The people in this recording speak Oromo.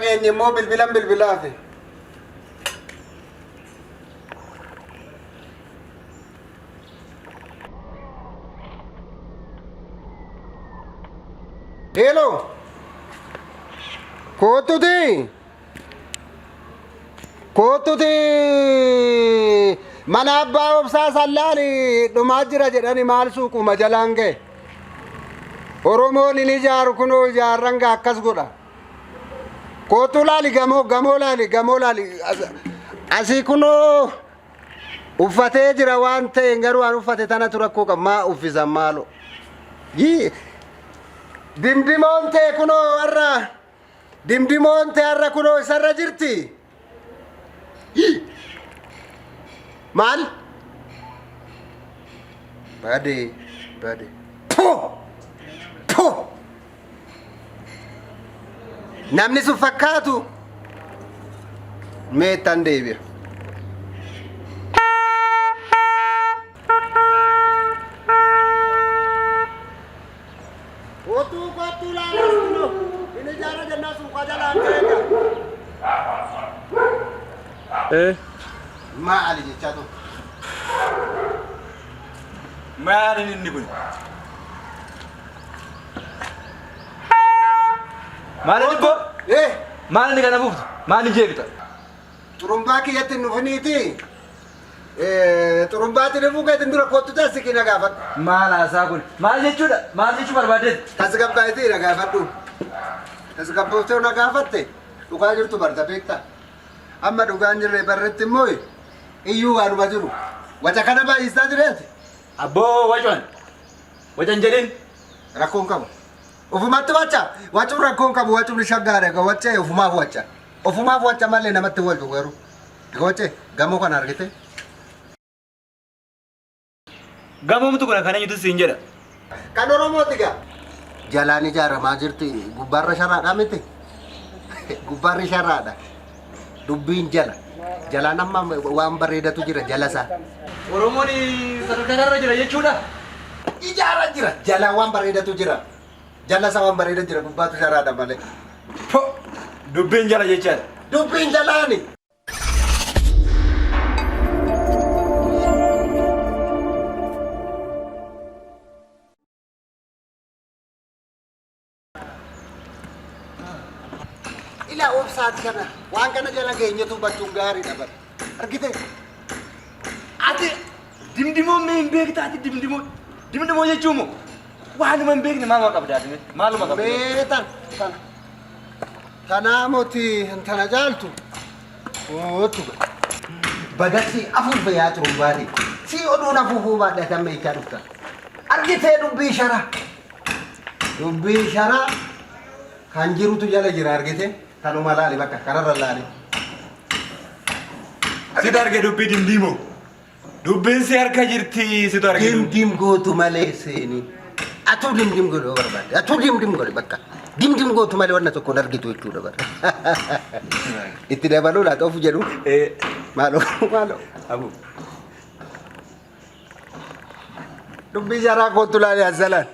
Dhageenye immoo bilbilan bilbilaafi. Hello. Kottuti. Kottuti mana abbaa obsaa sallaali dhumaa jira jedhani maal suuquma jalaan ga'e. Oromoon hin ijaaru kunoo ijaarran gaa akkas godha. Kottu laali gamoo gamoo laali gamoo laali asii kunoo uffatee jira waan ta'een garuu waan uffate tanatu rakkoo qaba maa uffisan maaloo. Yii dimdimoon ta'e kunoo har'a dimdimoon ta'e har'a kunoo isarra jirti. Yii maal? Bade bade. Puh! Puh! Namni sun fakkaatu meettan deebi'a. Kottuu kottuu laalas kunoo inni ijaara jennaa suuqaa jalaan keenya. Eh. Maali jechaa ture. Maali inni kun? Maal inni boo? Eh, Maal inni kana buuftu? Maal inni jeeqxa? Xurumbaa kiyyatti hin dhufiniiti. Eh, Xurumbaatti dhufuu keetiin dura kottu tassikii na gaafadhu. Maal haasaa kun? Maal jechuudha? Maal jechuu barbaaddeeti? Tasgabbaa'eetii na gaafadhu. Tasgabbooftee na gaafatte dhugaa jirtu barta beektaa. Amma dhugaan jirre barretti immoo iyyuu waanuma jiru. Waca kana baay'isaa jireeti. Abboo wacuan. Wacan jedhin. Rakkoon qabu. Ofumatti waca. Wacuun rakkoon qabu wacuun shaggaadha. Egaa wacee ofumaaf waca. Ofumaaf waca malee namatti wacu garuu. Egaa wacee gamoo kana argite. Gamoomtu kun kan eenyutu siin jedha. Kan Oromooti gaa. Jalaan ijaaramaa jirti. Gubbaarra sharaadha miti. Gubbaarri sharaadha. Dubbiin jala. Jalaan amma waan bareedatu jira jala isaa. Oromoon sadarkaa kanarra jira jechuudha. Ijaara jira. Jalaan waan bareedatu jira. Jala isaa waan bareeda jira gubbaatu sharaadha malee. Po! Dubbiin jala jechaadha. Dubbiin jalaani. Ilaa obsaati kana waan kana jala geenyetu hubachuun gaariidha bara. Argite? Ati dimdimoo mee hin beekta ati dimdimoo dimdimoo jechuun moo waanuma hin beekne maaluma qabda ati mee maaluma qabda. Mee tan tan tanaa moti tana caaltu oottu bagasii afuufe yaa xurumbaati si oduun afuufuu baadhe ati amma jechaa dhufta argitee dubbii sharaa dubbii sharaa kan jirutu jala jira argite kanuma laali bakka kanarra laali. Situ arge dubbii dimdimoo. Dubbiin si harka jirti situ arge. Dim dim gootu malee seeni. Atuu dim dim godhuu barbaadde. Atuu dim dim godhi bakka. Dim dim gootu malee wanna tokko hin argitu jechuudha bara. Itti dabaluu laata of jedhu. Eh, Maaloo maaloo. abu. Dubbii jaraa kootu laali azzalaan.